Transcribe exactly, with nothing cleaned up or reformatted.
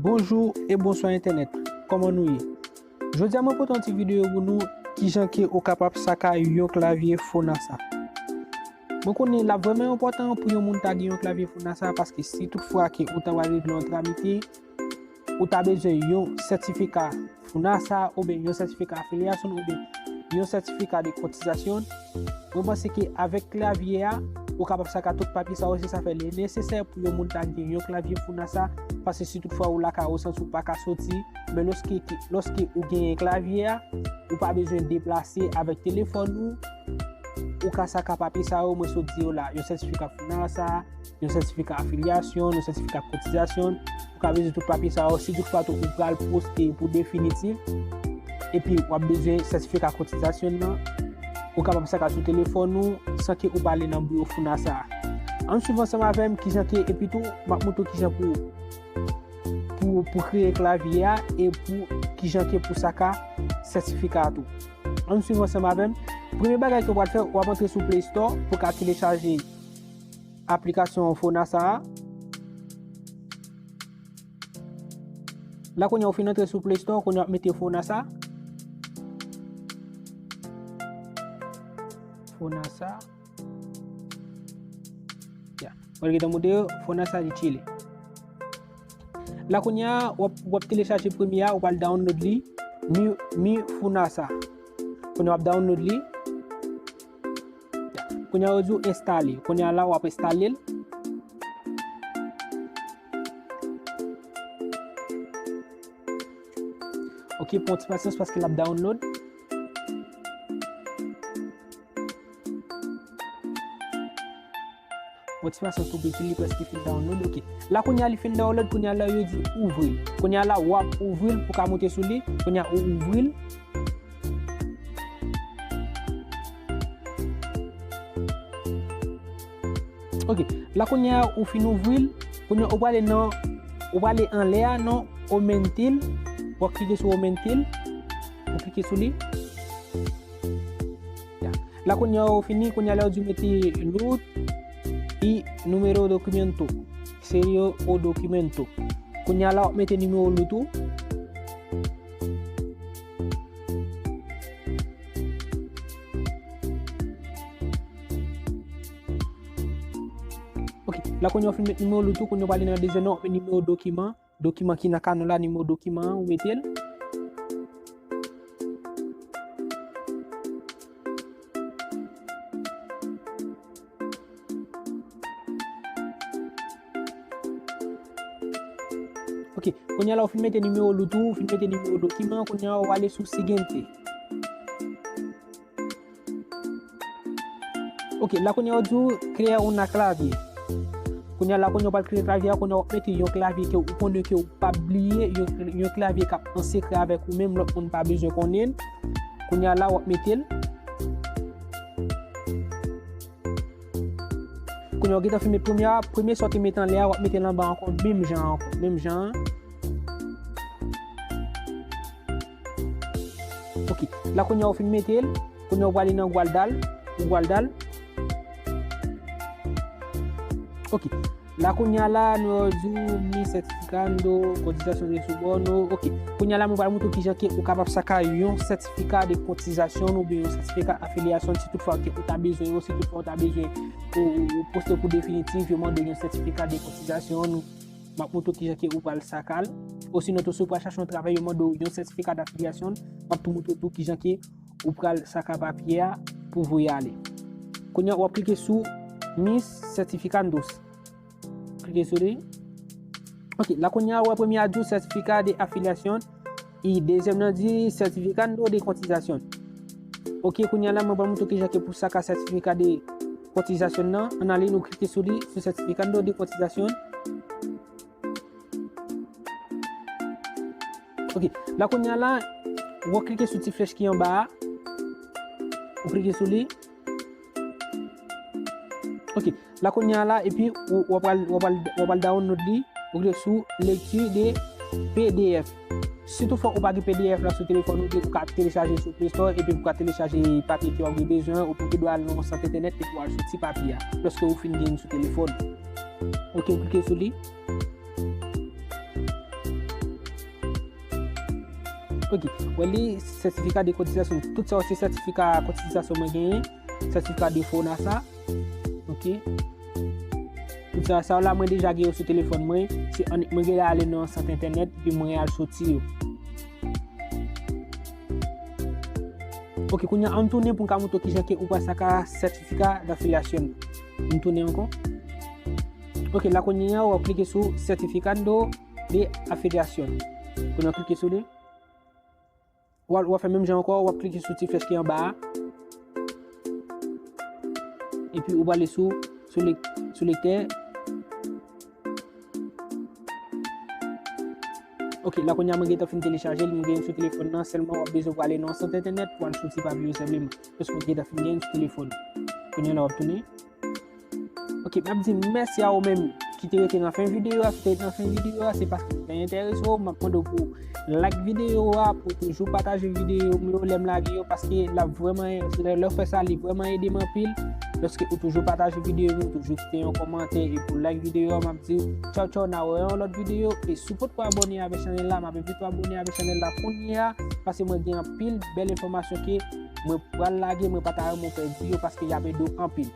Bonjou e bonswa entènèt, kòman nou ye? Jodi a mwen pote yon ti videyo pou nou, kijan ke ou kapab saka yon klavye Fonasa. Mwen konnen l ap vrèman enpòtan pou yon moun ta gen yon klavye Fonasa, paske si toutfwa ke ou ta pral regle yon tramite, ou ta bezwen yon sètifika Fonasa oubyen yon sètifika afilyasyon oubyen yon sètifika de kotizasyon, mwen panse ke avèk klavye a, ou kapab saka tout papye sa yo, se sa fè li nesesè pou yon moun ta gen yon klavye Fonasa, paske si toutfwa ou lakay ou santi ou pa ka soti, men lòske, lòske ou genyen klavye a, ou pa bezwen deplase avèk telefòn ou, ou ka saka papye sa yo, mwen sot di yo la, yon sètifika Fonasa, yon sètifika afilyasyon, yon sètifika kotizasyon, ou ka bezwen tout papye sa yo, si toutfwa tou ou pral poste pou definitif, epi w ap bezwen sètifika kotizasyon nan, ou kapab saka sou telefòn ou, san ke ou pa ale nan biwo Fonasa a. Ann swiv ansanm avè m kijan ke, epi tou, m ap montre w kijan pou, pou, pou kreye klavye a, e pou kijan ke pou saka sètifika a tou. Ann swiv ansanm avè m. Premye bagay ke w pral fè, w ap antre sou Play Store pou ka telechaje aplikasyon Fonasa a. La kounye a ou fin antre sou Play Store, kounye a w ap mete Fonasa. Fonasa. Ya. W ap gentan montre Fonasa li chile. La kounye a, w ap, w ap telechaje premye a, ou pral download li, Mi, Mi Fonasa. Kounye a w ap download li. Kounye a yo di w enstale. Kounye a la w ap enstale l. Ok, pran ti pasyans paske l ap download. Pran ti pasyans pou piti, li prèske fin download. Ok. La kounye a li fin download, kounye a la yo di ouvri l. Kounye a la w ap ouvri l pou ka monte sou li. Kounye a ou ouvri l. Ok, la kounye a ou fin ouvri l, kounye a ou prale nan, ou prale anlè a nan Omentil, w ap klike sou Omentil, ou klike sou li. Ya. La kounye a ou fini, kounye a la ou di mete loot y número documento, serie o documento. Kounye a la w ap mete nimewo loot ou. Ok, la kounye a w fin met nimewo loot ou, kounye a w prale nan dezyèm nan, w ap met nimewo dokiman, dokiman ki nan kano la, nimewo dokiman an, ou mete l. Ok, kounye a la ou fin mete nimewo loot ou, ou fin mete nimewo dokiman, kounye a ou ale sou siguiente. Ok, la kounye a ou di w crea una clave. Kounye a la kounye a ou pral kreye klavye a, kounye a w ap mete yon klavye ke ou konnen ke ou p ap bliye, yon, yon klavye k ap an sekrè avèk ou menm, lòt moun pa bezwen konnen. Kounye a la w ap mete l. Kounye a w gentan fin met premye a, premye sa w te met anlè a, w ap mete l anba ankò, menm jan an ankò, menm jan an. Ok, la kounye a w fin mete l, kounye a w prale nan guardar, ou guardar. Ok, la kounye a la, nou di w mi certificado, cotización de su bono. Ok, kounye a la, mwen pral montre w kijan ke ou kapab saka yon sètifika de kotizasyon oubyen yon sètifika afilyasyon, si toutfwa ke ou ta bezwen yo, si toutfwa ou ta bezwen ou, ou, ou poste pou definitif, yo mande w yon sètifika de kotizasyon, m ap montre w kijan ke ou pral saka l. Osinon tou, si w pral chache yon travay, yo mande w yon sètifika d'afilyasyon, m ap tou montre w tou kijan ke ou pral saka papye a pou voye ale. Kounye a, w ap klike sou Mis certificandos. Klike sou li. Ok, la kounye a, w wè premye a di w certificado de afiliación, e dezyèm nan di certificado de cotización. Ok, kounye a la, mwen pral montre w kijan ke pou saka sètifika de kotizasyon nan. Ann ale, nou klike sou li, sou certificado de cotización. Ok, la kounye a la, w ap klike sou ti flèch ki anba a. Ou klike sou li. Ok, la kounye a la, epi ou, w ap al, w ap al, w ap al download li, ou klike sou lecture de P D F. Si toutfwa ou pa gen P D F la sou telefòn ou, ou ka telechaje sou Play Store, epi ou ka telechaje papye ke w ap gen bezwen, ou pou gen dwa al nan yon sant entènèt epi w al soti papye a, lòske ou fin gen l sou telefòn. Ok, ou klike sou li. Ok, wè li, sètifika de kotizasyon. Tout sa yo se sètifika kotizasyon mwen genyen. Sètifika de FONASA. Ok. Tout sa, sa yo la, mwen deja gen yo sou telefòn mwen. Se annik mwen genlè ale nan yon sant entènèt, epi mwen al soti yo. Ok, kounye a, ann tounen pou m ka montre w kijan ke ou pral saka sètifika d'affiliation. Ann tounen ankò. Ok, la kounye a, w ap klike sou certificado de afiliación. Kounye a, w klike sou li. W ap, w ap fè menm jan ankò, w ap klike sou ti flèch ki anba a. Epi ou prale sou, sou lek-, sou lektè. Ok, la kounye a mwen gentan fin telechaje l, mwen genyen sou telefòn nan, sèlman w ap bezwen prale nan yon sant entènèt pou al sou ti papye yo senpleman. Paske mwen gentan fin genyen sou telefòn. Kounye a la w ap tounen. Ok, m ap di mèsi a ou menm ki te rete nan fen videyo a, ki te rete nan fen videyo a, se paske te enterese w, m ap mande w pou like videyo a, pou toujou pataje videyo m yo lè m lage yo, paske l ap vrèman, lè, lè w fè sa, li vrèman ede m anpil. Lòske ou toujou pataje videyo m yo, toujou kite yon kòmantè, epi w like videyo a, m ap di w tchaw tchaw, n a wè yon lòt videyo, e si w potko abòne avèk chanèl la, m ap envite w abòne avèk chanèl la kounye a, paske mwen gen anpil bèl enfòmasyon ke mwen pral lage, mwen pa ta renmen w pèdi yo, paske y ap ede w anpil.